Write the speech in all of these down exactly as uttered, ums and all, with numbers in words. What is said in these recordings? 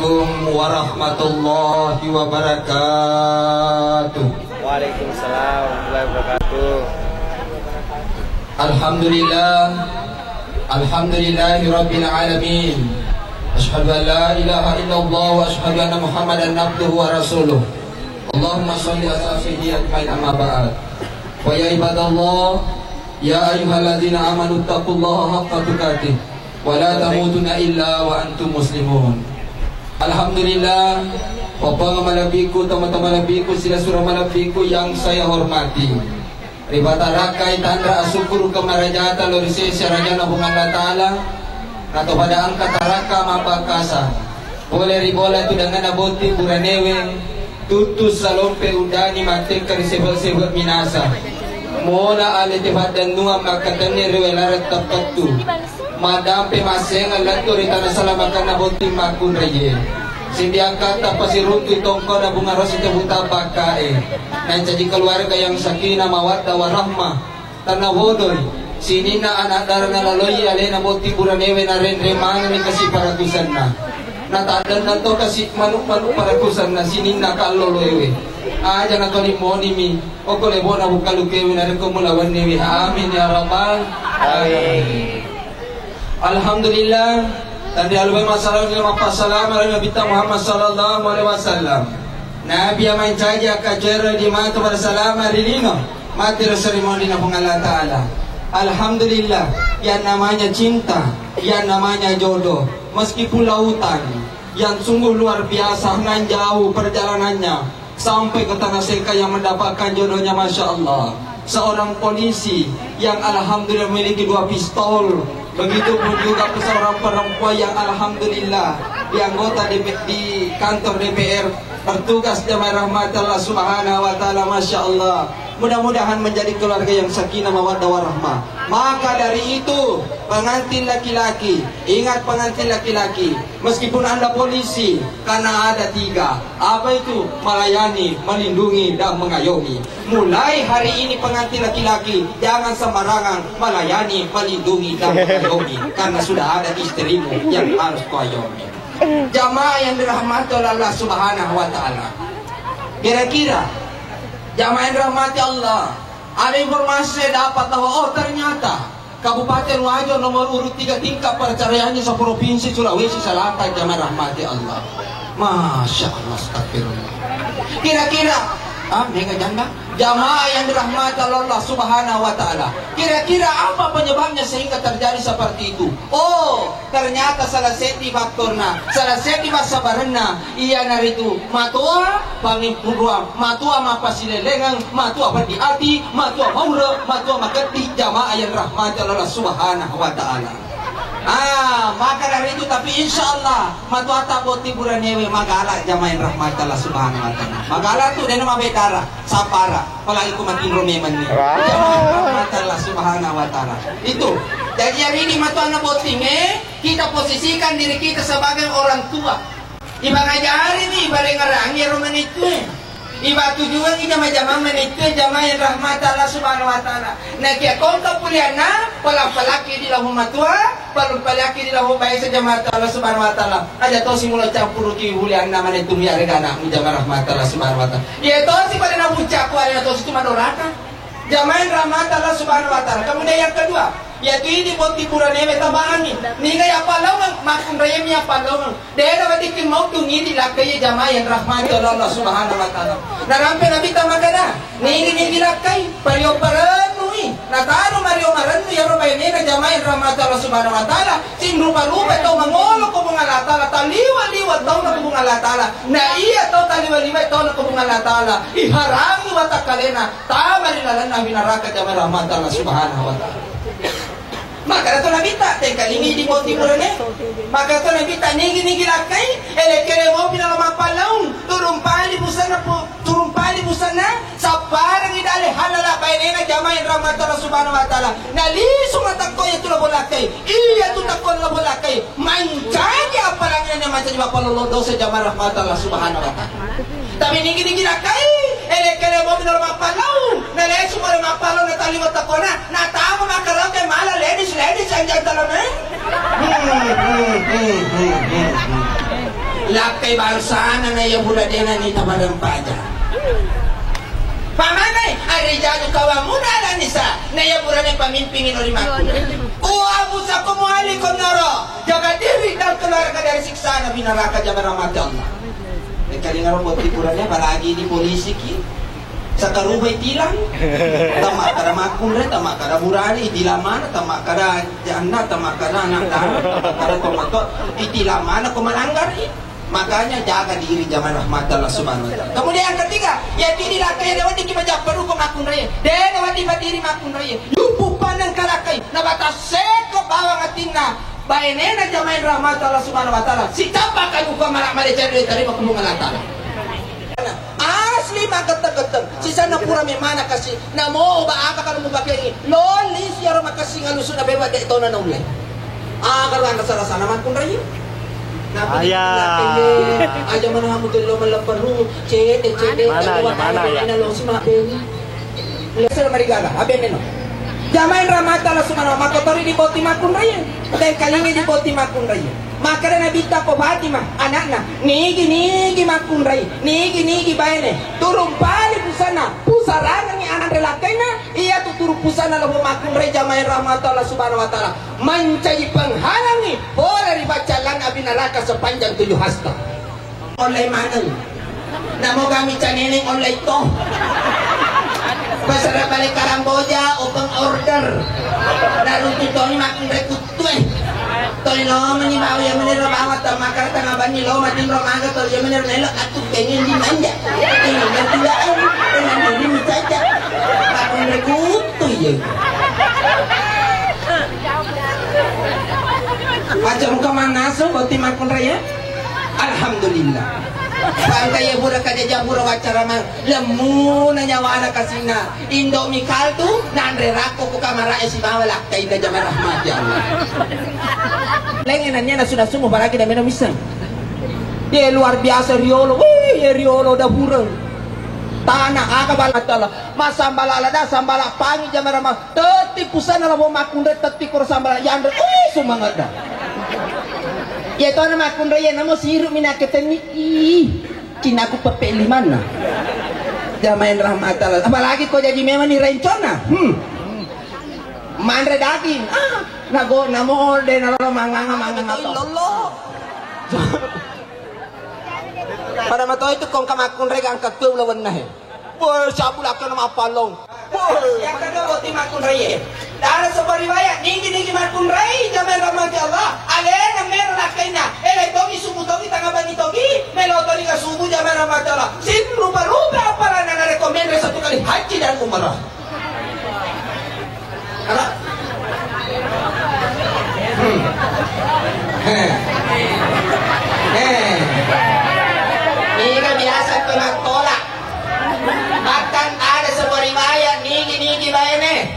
Warahmatullahi wabarakatuh. Waalaikumsalam warahmatullahi wabarakatuh. Alhamdulillah. Alhamdulillahi rabbil alamin. Asyhadu an la ilaha illallah wa asyhadu anna Muhammadan abduhu wa rasuluh. Allahumma shalli ala sayyidina ajmain, amma ba'd. Fa ya ibadallah, ya ayyuhalladzina amanu taqullaha haqqa tuqatih wa la tamutunna illa wa antum muslimun. Alhamdulillah, Bapak malebbiku, teman-teman malebbiku, silessureng malebbiku yang saya hormati. Ripattarakai tanra asukkuruka marajata lao ri sese arajana Puang Allah Ta'ala, nato pada engka taraka mabbakasa. Pole ri bola tudangenna botting buranewe, tuttu salompe uddani mattekka ri sebe-sebe minasa. Mona ale te faddennuang makkatenni ri welareng teppettu. Madampe massengeng lettu ri tana salamakenna botting makkunraie. Sindiakkatta pasiruntu tongkona bunga rosi tebuta bakkae. Nancaji keluarga yang sakinah mawaddah warahmah. Tanna bodoi, sininna anak dara nalaloi alena botting buranewe narenreng manenni kasi parakusanna. Nataddenna to kasi manuk-manuk parakusanna sininna kalloloewe. Aja natolimonimi, okko lebona bukkalukewe narekko mulawenniwi. Amin ya rabbal alamin. Alhamdulillah, tanri alumai masalawat ri mappassalama ri Nabitta Muhammad sallallahu alaihi wasallam. Nabi yang mancaji akkacoero di matu pada salama ri lino, mati ro seri moni na Puang Allah Ta'ala. Alhamdulillah, yang namanya cinta, yang namanya jodoh, meskipun lautan yang sungguh luar biasa nan jauh perjalanannya, sampai ke tanah Seka yang mendapatkan jodohnya, Masya Allah. Seorang polisi yang alhamdulillah memiliki dua pistol. Begitupun juga seorang perempuan yang alhamdulillah di anggota D P, di kantor D P R bertugas, jamaah rahmat Allah Subhanahu wa Ta'ala, Masya Allah. Mudah-mudahan menjadi keluarga yang sakinah mawaddah warahmah. Maka dari itu, pengantin laki-laki, ingat pengantin laki-laki, meskipun Anda polisi, karena ada tiga. Apa itu? Melayani, melindungi, dan mengayomi. Mulai hari ini pengantin laki-laki, jangan sembarangan melayani, melindungi, dan mengayomi. Karena sudah ada istrimu yang harus kau ayomi. Jamaah yang dirahmati oleh Allah Subhanahu wa Ta'ala. Kira-kira, jamaah yang dirahmati Allah, ada informasi saya dapat bahwa, oh, ternyata Kabupaten Wajo nomor urut tiga tingkat perceraiannya se-Provinsi Sulawesi Selatan, jamaah rahmati Allah. Masya Allah, astagfirullah. Kira-kira, ah, mega janda? Jamaah yang dirahmati Allah Subhanahu wa Ta'ala. Kira-kira apa penyebabnya sehingga terjadi seperti itu? Oh, ternyata salah seddi faktorna, salah seddi passabarenna, iyanaritu matoa pangimpuruang, matoa mappasilelengeng, matoa peddi ati, matoa maure, matoa makeddi, jamaah yang rahmati Allah Subhanahu wa Ta'ala. Ah, maka dari itu, tapi insya Allah, matoata botting buranewe magala, jamaah yang rahmati Allah Subhanahu wa Ta'ala. Magala tu dena mabedara, sapara, apalagi ku matinro memang ni. Jamaah yang rahmati Allah Subhanahu wa Ta'ala. Itu. Jadi hari ini matoanna botting, eh, kita posisikan diri kita sebagai orang tua. Ibaga jari ni, ibarengarangi ero manittue. Iba tujuangi jama-jamang manittue, jamaah yang rahmati Allah Subhanahu wa Ta'ala. Nakia kongka pulianna, palang-palaki di lahu matua, palang-palaki di lahu baisa, jamaah Allah Subhanahu wa Ta'ala. Aja tosi mulo campuruki pulianna manittu miarega anakmu, jamaah rahmati Allah Subhanahu wa Ta'ala. Iya tosi pada nabucakku, aja tosi cuma doraka. Jamaah yang rahmati Allah Subhanahu wa Ta'ala. Kemudian yang kedua, yaitu ini botting buranewe tabangi. Ninga ya pallaungeng, makkunraiemi ya pallaungeng. Dena weddikki mautu ngidi lakkai, jamaah yang rahmati oleh Allah Subhanahu wa Ta'ala. Narampe Nabitta makkeda, nigi-nigi lakkai, pario parennui. Nataro mario marennu iyaro bainena, jamaah yang rahmati Allah Subhanahu wa Ta'ala. Sinrupa-rupa tau mangolo ko Puang Allah Ta'ala, taliwa-liwa tau na ko Puang Allah Ta'ala. Na iya tau taliwa-liwa tau na ko Puang Allah Ta'ala, iharangi watakkalena tama ri lalenna api naraka, jamaah rahmati Allah Subhanahu wa Ta'ala. Maka to Nabitta, tengkalingi di botting burane. Maka to Nabitta, nigi-nigi lakkai, ele-kele mopi nalo mappallaung, turung pali busanna pu-, turung pali busanna, sapparengi dale halala bainena, jamaah yang rahmati Allah Subhanahu wa Ta'ala. Nalisu matakko iya tu labo lakkai, iya tu takko labo lakkai, mancaji appalangenna, mancaji mappalolo dosa, jamaah rahmati Allah Subhanahu wa Ta'ala. Tapi nigi-nigi lakkai, ele-kele mopi nalo mappallaung, nalesu pole mappallaung, nataliwa takkona, natama makkaroke mala ladies, ladies and gentlemen. Lakkai bangsana na iya burane na nita bareng paja. Pamanai, ar-rijalu qawwamuna 'alan nisa, na iya burane pamimpingi lao ri makkunrai. Qu anfusakum wa ahlikum nara, jaga diri dan keluarga dari siksa api neraka, jamaah rahmati Allah. Engka dengaro botting burane, apalagi di polisi ki. Sakarubai tilang, tamakkada makkunrai, tamakkada burane, itilang mana, tamakkada janda, tamakkada anak dara, tamakkada tomatoa, itilang mana ko malanggari. Makanya jaga diri, jamaah rahmat Allah Subhanahu wa Ta'ala. Kemudian yang ketiga, ya, diri lakkai, de' weddikki majappa ruko makkunrai, de' wedding padiri makkunrai, yuppu paneng kalakkai, nabatasseko bawang atinna bainena, jamaah rahmat Allah Subhanahu wa Ta'ala. Sicappa kanuko mala-, mala cari tarima kubung Allah Ta'ala. Asli magetteng-getteng. Sisanna pura memana kasi. Namo ba aga kalau mupakengi. Loli siaro makasi ngalusu na beba de' tona naulle. Aga rana salah sana makkunrai. Nabi Aya. Aja mana kamu gelo meleperu. Cede, cede. Mana ya, mana ya? Lo si mabeni. Lesser marigaga, abeneno. Jamaah rahmat Allah Subhanahu, makotori di botting makkunrai. Tengkalingi di botting makkunrai. Makkeda Nabitta ko Fatimah, anakna, nigi-nigi makkunrai, nigi-nigi baine, turung pali pusana, pusarangengi anre lakkaina, iyatu turung pusana labo makkunrai, jamaah rahmat Allah Subhanahu wa Ta'ala. Mancaji penghalangi pole ri paccallanna api neraka sepanjang tujuh hasta. Online maneng. Namo kami caneneng online to. Pasara bale Kamboja, open order. Naruntu toni makkunrai kuttue. Toni lo meni bau ya menero bawa to makara tengah bani lo matinro maga to ya menero lelo atu pengen di manja. Pengen berduaan. Pengen diri mencaca. Makkunrai kuttu ya. Aja muka manaso botting makkunrai ya. Alhamdulillah. Pangka iya pura kajaja pura waccaramang, lemmuna nyawana kasinna. Indomie kaldu nanre rakko ku kamara e sibawa lakkainna, jamaah rahmati Allah. Lengnge nanya nasu-nasu mubaraki dan meno miseng. Ye luar biasa riolo. Wih, ye riolo dapureng. Tanah aga bala Allah. Masambala lada, sambala pangi, jamaah rahmat. Tetti pusana labo makkunrai, tetti koro sambala yanre. Wih, sumangadda. Ye tona makkunrai ye namo siru minakketenni. Ih, cinaku pepe limanna. Jamaah rahmat Allah. Apalagi ko jaji memang ni rencona. Hmm. Manre daging. Ah, nago namo de nalolo manganga manganga to. Lolo. Pada mato itu kongka makkunrai gangka kue ulawenna he. Woi, sabu lakka na mappallong. Woi. Yang kedua botting makkunrai e. Dalam sebuah riwayat, nigi-nigi makkunrai, jamaah rahmati Allah, alena mero lakkainna, ele togi subuh togi tangga bangi togi, melo togi ka subuh, jamaah rahmati Allah. Sin rupa-rupa apalana narekomendasi satu kali haji dan umrah. Apa? Hmm. Eh. Eh. Niga biasa tu mattolak. Bahkan ada sebuah riwayat, nigi-nigi baine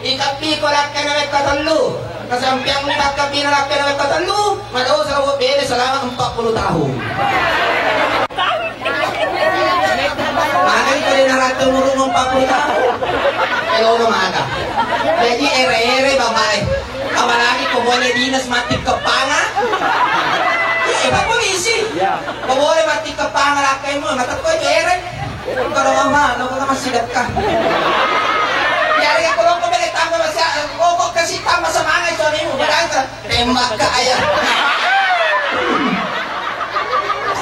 ikabbi ko lakkana wekka tellu. Nasampeang ni makkabbi na lakkana wekka tellu, madosa lao bene selama empat puluh tahun. Magai ko de narattu umurmu empat puluh tahun. Elono mata. Jadi ere-ere bapak e. Apalagi ko boleh dinas mati kepanga. Eh, Pak Polisi. Ko boleh mati kepanga lakkaimu, mata ko itu ere. Kalau mama, lo kok masih dekat. Jadi kalau kau boleh tambah masih, kok kasih tambah semangat suamimu, berangkat. Tembak ka ayah.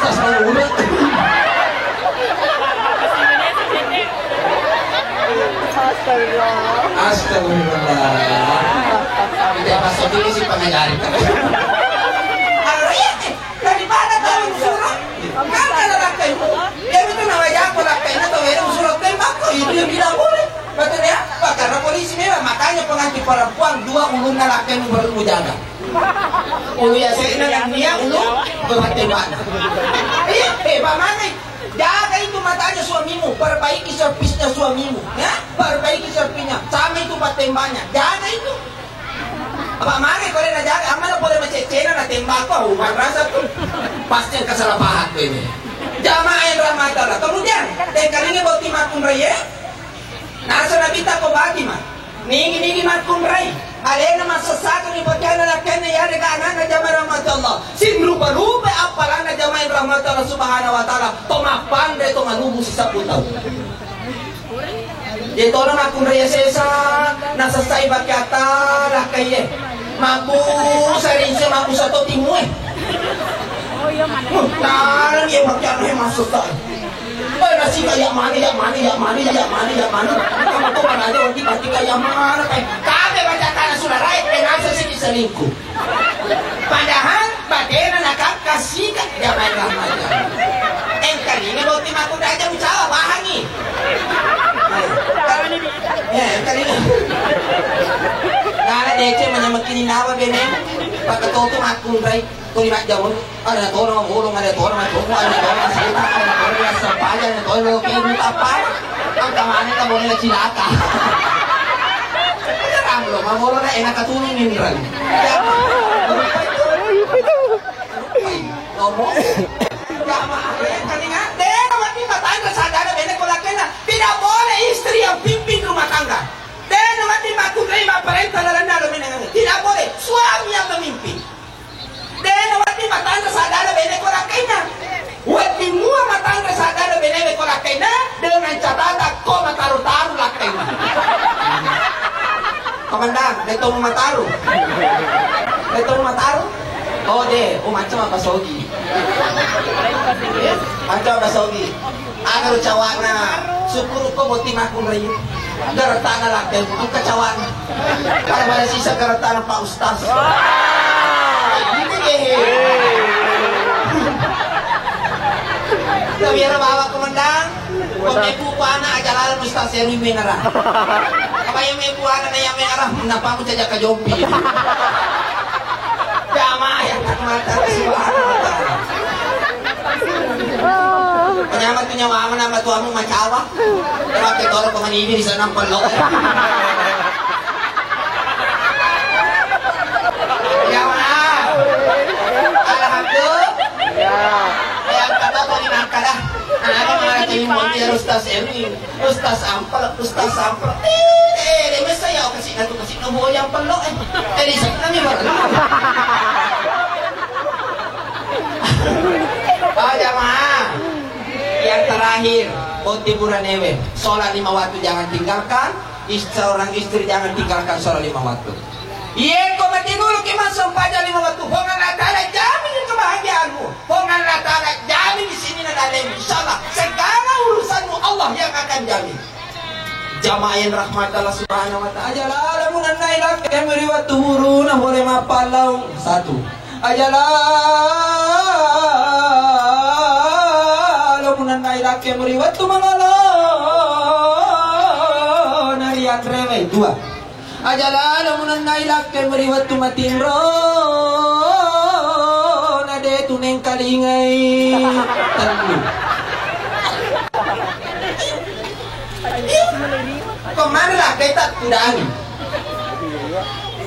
Astagfirullah. Astagfirullah. Astagfirullah. Tidak masuk dulu si pengajari. Daripada kau suruh, kan kalau rakyat itu, dia itu nama jago rakyat itu, yang suruh tembak kau itu yang tidak boleh. Betul ya? Pak, karena polisi memang, makanya pengantin perempuan dua ulunna lakkainna baru jaga. Ulu ya saya ingat dia ulu berhati mana? Iya, eh, Pak Mane, jaga itu matanya suamimu, perbaiki servisnya suamimu, ya, perbaiki servisnya, sama itu Pak tembaknya, jaga itu. Apa mare kore na jaga, amma na pole macecena na tembak ko, uman rasa tu. Pasti yang kesalahpahan tu ini. Jamaah yang rahmat Allah. Kemudian, tengkalingi botting makkunrai e. Nasa Nabitta ko Fatimah. Nigi-nigi makkunrai, alena massessaka ri pakeanna lakkainna, iyarega ananna jamaah rahmat Allah. Sinrupa-rupa appalanna jamaah rahmat Allah Subhanahu wa Ta'ala, to mappanre, to malubu sisabbu taung. Ye tona makkunrai sesa, nasessai pakeatta lakkaiye. Mabbu sarinse, mabbu sato timue. Muh, nalani ye pakeanna massessai. Eh, nasika ya mani, ya mani, ya mani, ya mani, ya mani. Kamu to maraja wati patika ya mana, eh. Kabe baca tanah sudah raik, eh, nasa siki selingkuh. Padahal batena nakakka sika jamaah rahmat. Engkalinga botting makkunrai aja mucawa, pahangi. Eh, engkalinga. Nala dece manyamekini nawa bene, pakatoto makkunrai. Tuli majjammu, ada tona bolong, ada tona macomo, ada tona maseta, ada tona massempajang, ada tona lo kiri tappa. Engka maneng na boleh cilaka. Ramlo, ma bolong na enak katulung minrang. Ya, rupai tu. Rupai. Ngomong. Ya, ma, ya, kalinga. Dena mati matangga sadana bene ko lakkainna. Tidak boleh istri yang pimpin rumah tangga. Dena mati makkunrai mapparenta lalenna lo menengan. Tidak boleh. Suami yang memimpin. Dena wedding matanre sadana bene ko lakkainna. Wedding mua matanre sadana bene ko lakkainna dengan catatan ko mataru-taru lakkainna. Komandan, de to mataru. De to mataru? Oh, de, oh, macam apa sogi? Macam apa sogi? Aga ro cawana, sukkurukko botting makkunrai. Garettana lakkai, engka cawana. Pada-pada sisa garettana Pak Ustaz. Itu deh. Tapi era bawa komandan, kau mebu ku anak aja lalu Ustaz Erwin menara. Apa yang mebu anak na yang menara, napa aku cajak ke jompi. Jamaah yang tak mata, subhanallah. Penyama tu nyawa mana matuamu macawa. Pakai toro pemanibi di sana pelok. Jamaah. Alhamdulillah. Yang kata kau ni nakal dah. Anak mana tu mau dia Ustaz Erwin. Ustaz Ampel, Ustaz Ampel. Eh, eh, eh, masa ya, kasih natu, kasih nabo yang pelok, eh. Eh, di sana ni baru. Oh, jamaah. Yang terakhir, botting buranewe. Sholat lima waktu jangan tinggalkan. Is-, seorang istri jangan tinggalkan sholat lima waktu. Yeko matinuluki massempajang lima wettu, Puang Allah Ta'ala jamin kebahagiaanmu. Puang Allah Ta'ala jamin di sini dan lain. Insya Allah segala urusanmu Allah yang akan jamin. Jamaah yang rahmat Allah Subhanahu wa Ta'ala, aja lalo munanna ilakke meri wettu buruna pole mappallaung. Satu. Aja lalo munanna ilakke meri wettu malolo na rianrewe. Dua. Aja lalo munanna ilakke meri wettu matinro na de tu nengkalingai. Tellu. Pemana lakkai tak tudangi.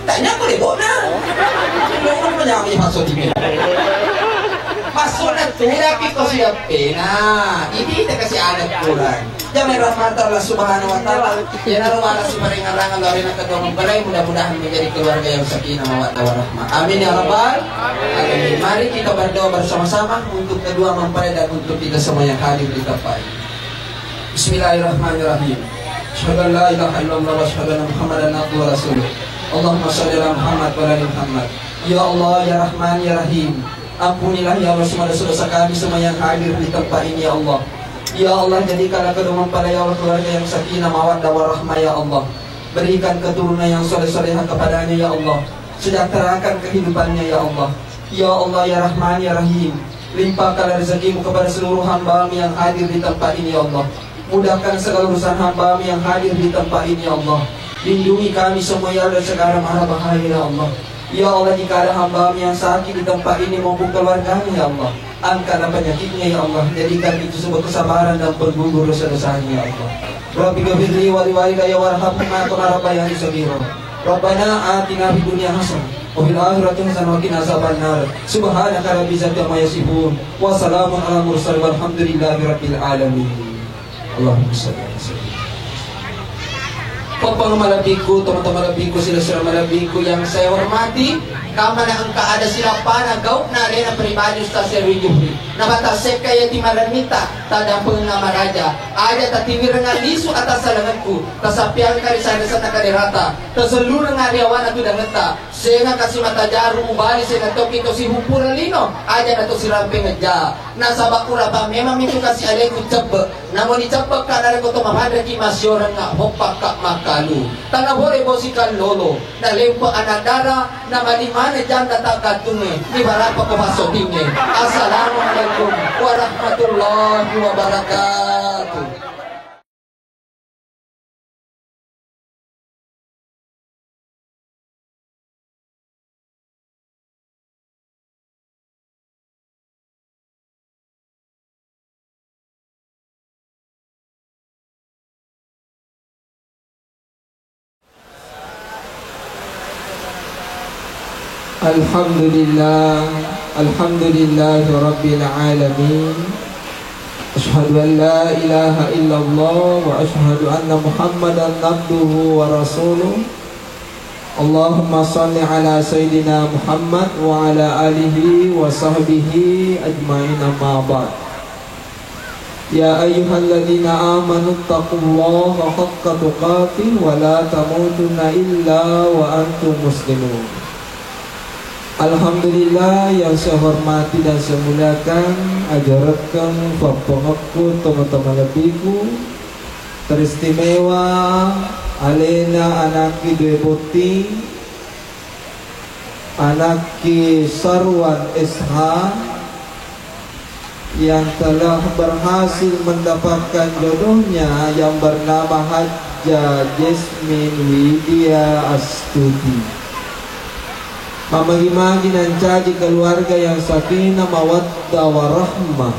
Tanya ko lebokna. Lebokna menyami maksudnya. Maksudna tudangi ko siap pena. Ini kita kasih adat kurang. Jamaah rahmat Allah Subhanahu wa Ta'ala. Iyanaro mala siparengngerang lao ri nakkatomeng balai, mudah-mudahan menjadi keluarga yang sakinah mawaddah warahmah. Amin ya rabbal alamin. Mari kita berdoa bersama-sama untuk kedua mempelai dan untuk kita semua yang hadir di tempat ini. Bismillahirrahmanirrahim. Asyhadu an la ilaha illallah wa asyhadu anna Muhammadan abduhu wa rasuluh. Allahumma shalli ala Muhammad wa ala ali Muhammad. Ya Allah, ya Rahman, ya Rahim. Ampunilah ya Allah semua dosa-dosa kami semua yang hadir di tempat ini ya Allah. Ya Allah, jadikanlah kedua mempelai ya Allah keluarga yang sakinah mawaddah warahmah ya Allah. Berikan keturunan yang soleh-solehah kepadanya ya Allah. Sejahterakan kehidupannya ya Allah. Ya Allah, ya Rahman, ya Rahim, limpahkanlah rezekimu kepada seluruh hambamu yang hadir di tempat ini ya Allah. Mudahkan segala urusan hambamu yang hadir di tempat ini ya Allah. Lindungi kami semua ya Allah dari segala mara bahaya ya Allah. Ya Allah, jika ada hambamu yang sakit di tempat ini maupun keluarganya ya Allah, angkatlah penyakitnya ya Allah. Jadikan itu sebuah kesabaran dan penggugur dosa-dosanya ya Allah. Rabbi ghfirli wa liwalidayya warhamhuma kama rabbayani shaghira. Rabbana atina fid dunya hasanah wa fil akhirati hasanah wa qina azabannar. Subhanaka rabbil izzati amma yasifun. Wa salamun ala mursalin walhamdulillahi rabbil alamin. Allahumma shalli ala sayyidina. Pappang malebbiku, tomatoa malebbiku, sila-sila malebbiku yang saya hormati, kamana engka ada silappana gau'na alena pribadi Ustaz Syarwi Juhri. Nabata sekka iya timarennita, tadampengenga maraja. Aja tatiwirenga lisu atas salengekku, tasappiangka ri sanna-sanna kaderata, tasellurenga ri awana tudangetta. Senga kasi mata jaru ubali senga toki to sihuppura lino, aja na to sirampeng ja. Nasaba urapa memang mitu kasi aleku cebbe. Namoni cebbekka narekko to mapanreki massiorengnga hoppakka makkalu. Tana bore bosi kallolo, nalempe anak dara, namani mana janda takkatunge, ibarapa ko passotinge. Assalamualaikum warahmatullahi wabarakatuh. Alhamdulillah, alhamdulillahi rabbil alamin. Asyhadu an la ilaha illallah wa asyhadu anna Muhammadan abduhu wa rasuluh. Allahumma salli ala sayyidina Muhammad wa ala alihi wa sahbihi ajmain, amma ba'd. Ya ayyuhalladzina amanu taqullaha haqqa tuqatih wa la tamutunna illa wa antum muslimun. Alhamdulillah, yang saya hormati dan saya muliakan, ajarekkeng, pappangekku, tomatoa malebbiku, teristimewa alena anakki dua botting, anakki Sarwan S H, yang telah berhasil mendapatkan jodohnya yang bernama Hajjah Jasmine Widya Astuti. Mamagi-magi nancaji keluarga yang sakinah, mawaddah, warahmah.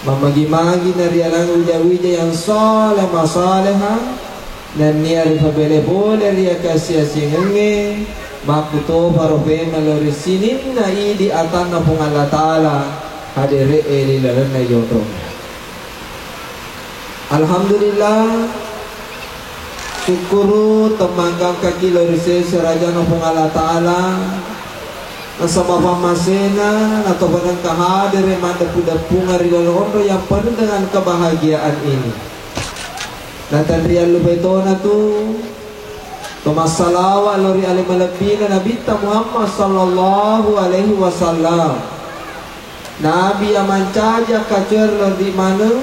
Mamagi-magi narialang wija-wija yang saleh masaleha, nennia ripabele pole ri akasiasingengnge, makkutoparo pemelo ri sininna idi atanna Puang Allah Ta'ala hadere'e ri lalenna yonrong. Alhamdulillah, syukuru temmanggang kaki lo ri sese rajana Puang Allah Ta'ala, nasaba pammasena natopa engka hadere maddeppu-deppungeng ri laleng onro yang penuh dengan kebahagiaan ini. Natanriang lupai tona tu, to massalawa lo ri ale malebbina Nabitta Muhammad sallallahu alaihi wasallam. Nabi yang mancaji akkacoereng ri maneng,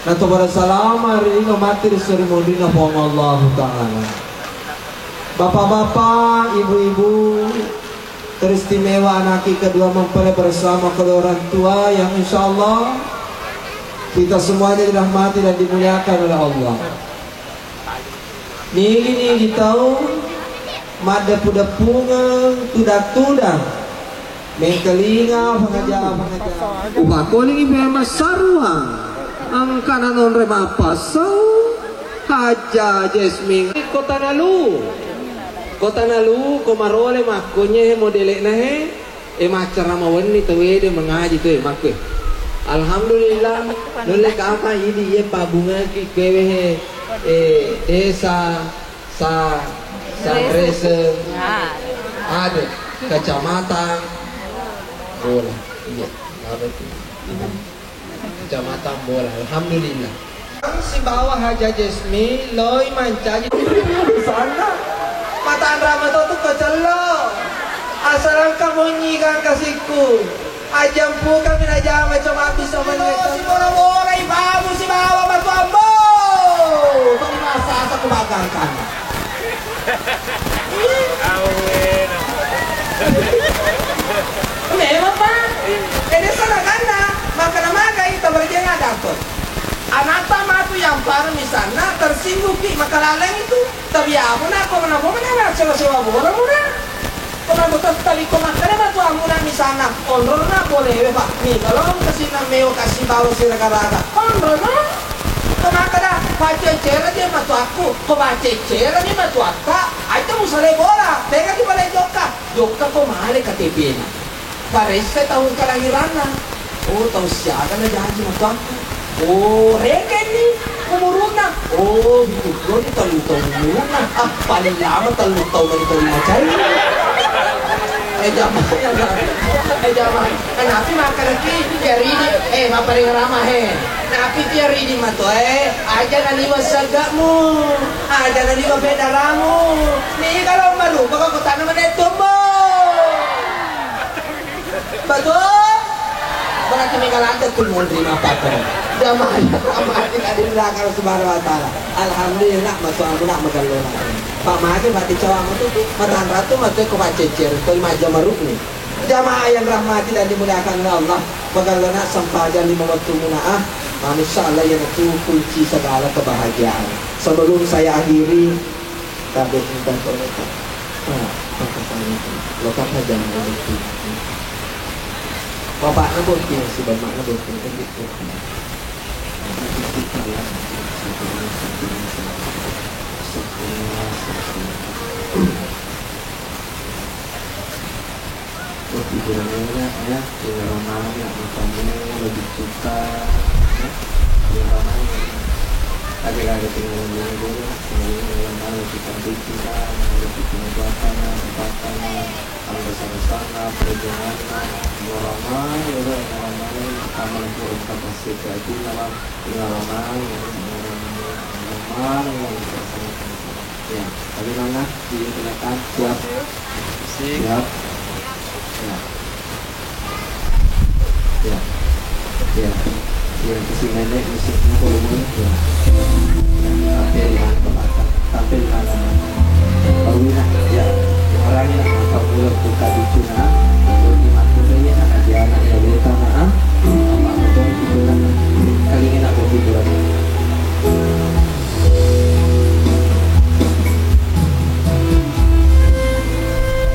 natopada salama ri lino matti ri seri monrinna Puang Allahu Ta'ala. Bapak-bapak, ibu-ibu, teristimewa anakki kedua mempelai bersama kedua orang tua yang insya Allah kita semuanya dirahmati dan dimuliakan oleh Allah. Nigi-nigi tau maddeppu-deppungeng tudang-tudang mengkalinga pengaja-pengaja. Upakkolingi memang sarua engkana nonre mappassau Hajjah Jasmine. Kota Nalu, Kota Nalu, ko marole makkonye he modele'na he. E, maccarama wenni tawede mengaji tu, e, makkue. Alhamdulillah, nulle kama idi iye pabungaki kewe he, e, desa sa Sanrese, ade, kecamatan Bola. Iya, apa itu? Kecamatan Bola. Alhamdulillah. Sibawa Haja Jesmi loi mancaji sana. Matanra mato tu kecello. Asal engka munyi gangkasikku. Ajampuka mina jama cuma bisa menyetan. Bora-bora ibamu sibawa matu ambo. Tadi masa asa kubagangkan. Memang, Pak. Jadi sana karena makan makan itu berjalan dapet. Anata matu yang parah misalnya tersinggung ki makalaleng itu. Tapi apa nak kau mana kau mana sewa-sewa bola muna. Ko mato tettali ko makkeda matu amuna misalna onronna bolewe, Pak. Mi, kalau kasinna mewa kasi bawa sira garaga. Onronna. Ko makkeda, "Paccecera je matu aku." Ko paccecera je matu akka. Aja musale bola. Tega ki pada jokka. Jokka ko male K T P-na. Paresse tahu kelahiranna. Oh, tahu siaga na janji matu aku. Oh, rekenni. Umurunna? Oh, pitu pulo ni tellu taung umurunna. Ah, paling lama tellu taung mani tau macai. Eh, jamaah, eh, jamaah. Eh, napi makkadaki, tiaridi, eh, mapparing rama, he. Napi tiaridi mato, eh, aja naliwa seggamu, aja naliwa pedaramu. Ni kalau marupa kok tanah mana tumbuh. Betul? Berarti mega lantai kul munri mappakkada. Jamaah yang rahmati dan dimuliakan Allah Subhanahu wa Ta'ala. Alhamdulillah, matu amuna magallona. Pak mage mati cawa matu, matan ratu matu ko pacecer, ko majja marukni. Jamaah yang rahmati dan dimuliakan Allah, magallona sempajang lima waktu muna ah. Insya Allah yang itu kunci segala kebahagiaan. Sebelum saya akhiri, Tabe tentang konekan. Ah, apa tanya? Lokap aja nanti. Bapaknya bocil, si bapaknya bocil kan gitu. Hiburanna ya, tinggal mana, matamu lebih suka, ya, tinggal mana, ada ada tinggal mana dulu, tinggal mana, tinggal mana, kita bikin kan, ada bikin apa apa, apa apa, ada sama-sama, perjuangan, tinggal mana, ya, tinggal mana, pertama lagi untuk kasih ke aku, nama, tinggal mana, tinggal mana, tinggal mana, tinggal mana, Ya, bagaimana? Dipersilakan. Siap. Siap. Ya. Ya. Ya. Ya, isi nenek musiknya volumenya. Ya. Ya, sampai di mana, Pak? Sampai di mana? Baru nak, ya. Orangnya nak, maka mulai buka di Cina. Di mana dia nak, dia anak ya, dia tanah, ah. Apa betul itu nak? Kali ini nak berhiburan.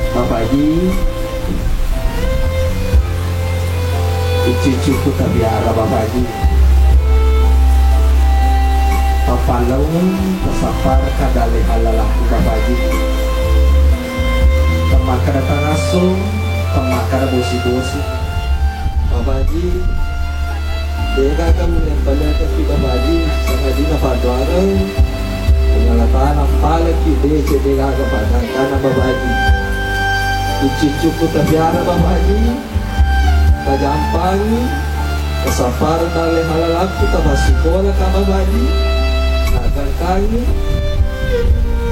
Bapak Haji, cucuku tabiara Bapak Haji. Papalung tasapar kadale halalaku Bapak Haji. Temaka datang asung, temaka ada bosi-bosi. Bapak Haji, degaga mullempalekki Bapak Haji, sangadinna paddoareng, Puang Allah Ta'ala palekki deceng degaga paggangkanna Bapak Haji. Cucuku tapiara Bapak Haji, tajampangi, tasappareng dalle halalaku, tapassikola ka Bapak Haji, taggangkangi,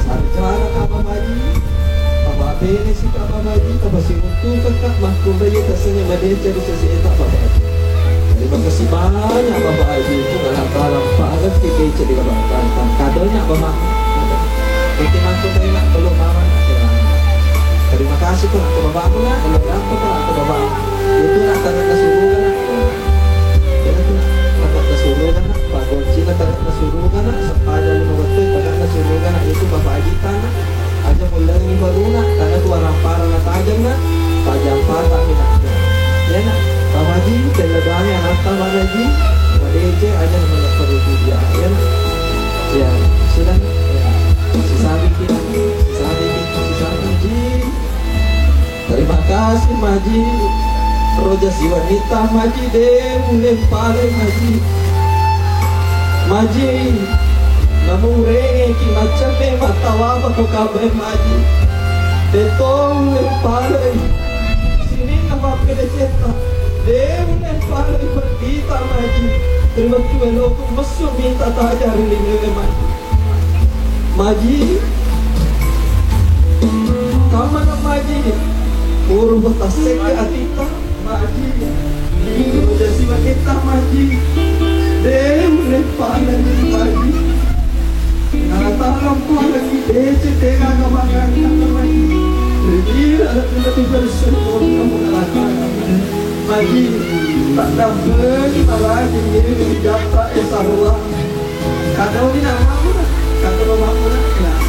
sarjana ka Bapak Haji, Bapak Bene si Bapak Haji, tapasiruntukeng ka makkunrai tasengnge madeceng ri sese eta Bapak Haji. Terima kasih banyak Bapak Haji, Puang Allah Ta'ala parekki deceng ri Bapak Haji. Kadonya Bapak. Oke, makkunrai nak, peluk mama nak. Terima kasih tu nak ke Bapak nak, elok apa tu nak ke Bapak. Itu nak tanah suruh nak. Itu nak tanah suruh nak. Pagoncina tanah suruh nak. Sepaja lima betul tanah suruh nak. Itu Bapak Haji tanah. Aja mulai baru nak, karena tu orang parah nak tajam nak, tajam patah ni nak. Ya nak, Pak Haji, tenda doanya nak tambah lagi, Pak D C aja namanya perlu dia, ya nak. Ya, sudah. Ya. Sisami kita, sisami kita, sisami Haji. Terima kasih Maji. Roja siwanita Maji de mulle pale Maji. Maji, namu urengeki maccappe mattawa ko kabai Maji. Teto mulle pale. Sininna mappede cetta. De mulle pale kita Maji. Terima kasih loko messu minta tajari lingewe Maji. Maji, kamana Maji? Puru tassekka atitta, Maji. Puru jasiwa kita, Maji. Dé uleppa lagi, Maji. Natalampa lagi décé téga kamakangkang, Maji. Ribira lebih-lebih bersyukur kamu ngalakang. Maji, tak dapat lagi ini jatta esarwa. Kadoni na mammuna, kadoni mammuna. Nah,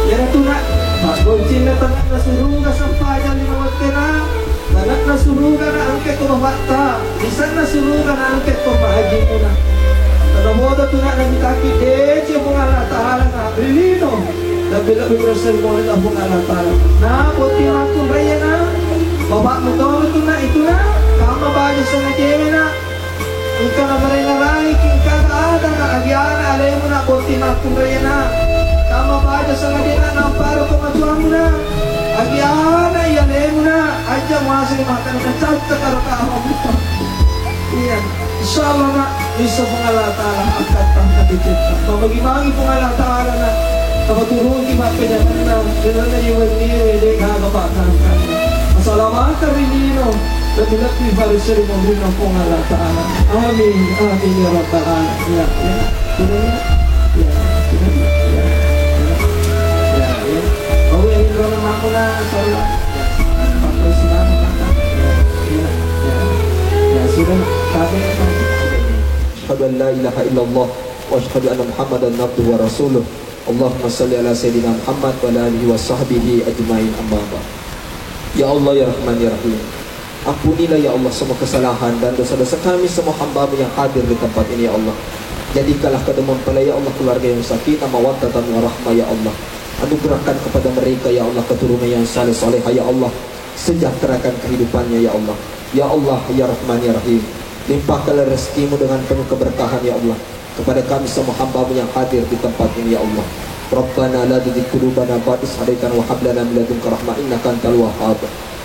iyanatu na, maggoncinna tanakna suruga sempajang lima wettena, tanakna suruga na angke ko bapatta, lisanna suruga na angke ko pahajimuna. Kada modo tu na namitaki décé Puang Allah Taala na rilino, lebbi-lebbi bersermoni la Puang Allah Taala. Na botting makkunraiya na, bapakmu tonu tu na itu na, kama baja sengajena. Engka namarengarangi engkaga adana, agiana alemuna botting makkunraiana. Tama baja sangadinna namparo tomatuamuna. Agiana iya alemuna, aja muaseng makan kacacca karo kamu. Iya. Insyaallah, Nak, bisa Puang Allah Taala angkat tahta kita. Mabagi-bagi Puang Allah Taala, Nak. Apa turuti mappedanganna, dengan iwaniwe de gaga pakangkanna. Asalamakeng ri lino, lebih-lebih pada sering memberi Puang Allah Taala. Amin, amin ya rabbal alamin. Ya, ya. Sudah ya? Ya, sudah ya? Ya, ya. Ya, ya. Mau yang ini kalau mampu, Nak, insyaallah. Pak Presiden, Pak. Ya, ya, ya. Ya, sudah. Kami, kami. Asyhadu an la ilaha illallah wa asyhadu anna Muhammadan abduhu wa rasuluh. Allahumma salli ala sayyidina Muhammad wa ala alihi wa sahbihi ajmain, amma ba'd. Ya Allah, ya Rahman, ya Rahim. Ampunilah, ya Allah, semua kesalahan dan dosa-dosa kami, semua hamba-Mu yang hadir di tempat ini, ya Allah. Jadikanlah kedua mempelai, ya Allah, keluarga yang sakinah, mawaddah, dan warahmah, ya Allah. Anugerahkan kepada mereka, ya Allah, keturunan yang saleh salehah, ya Allah. Sejahterakan kehidupannya, ya Allah. Ya Allah, ya Rahman, ya Rahim. Limpahkanlah rezeki-Mu dengan penuh keberkahan, ya Allah, kepada kami semua hamba-Mu yang hadir di tempat ini, ya Allah. Rabbana la tuzigh qulubana ba'da idh hadaitana wa hab lana min ladunka rahmah innaka antal wahhab.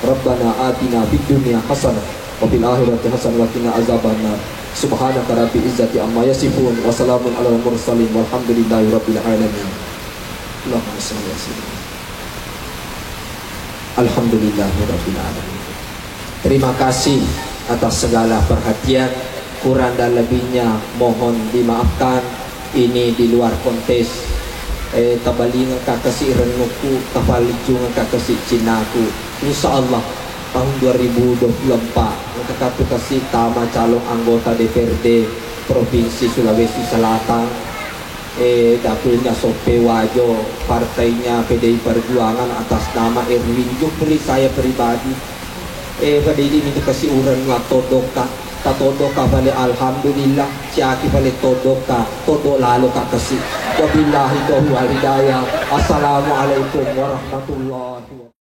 Rabbana atina fid dunya hasanah wa fil akhirati hasanah wa qina azabannar. Subhanaka rabbil izzati amma yasifun wa salamun alal mursalin walhamdulillahi rabbil alamin. Allahumma shalli wa sallim. Alhamdulillahi rabbil alamin. Terima kasih atas segala perhatian. Kurang dan lebihnya mohon dimaafkan. Ini di luar konteks. Eh, tabalingeng ka kasi rennukku, tapalijungeng ka kasi cinnaku. Insya Allah tahun dua ribu dua puluh empat engka katu kasi tama calon anggota D P R D Provinsi Sulawesi Selatan. Eh, dapilnya Soppe Wajo, partainya P D I Perjuangan atas nama Erwin Jupri, saya pribadi. Eh, pada ini minta kasi urang nga todokka, ta todokka pale alhamdulillah, ciaki pale todokka, todok lalo ka kasi. Wabillahi taufiq wal hidayah. Assalamualaikum warahmatullahi wabarakatuh.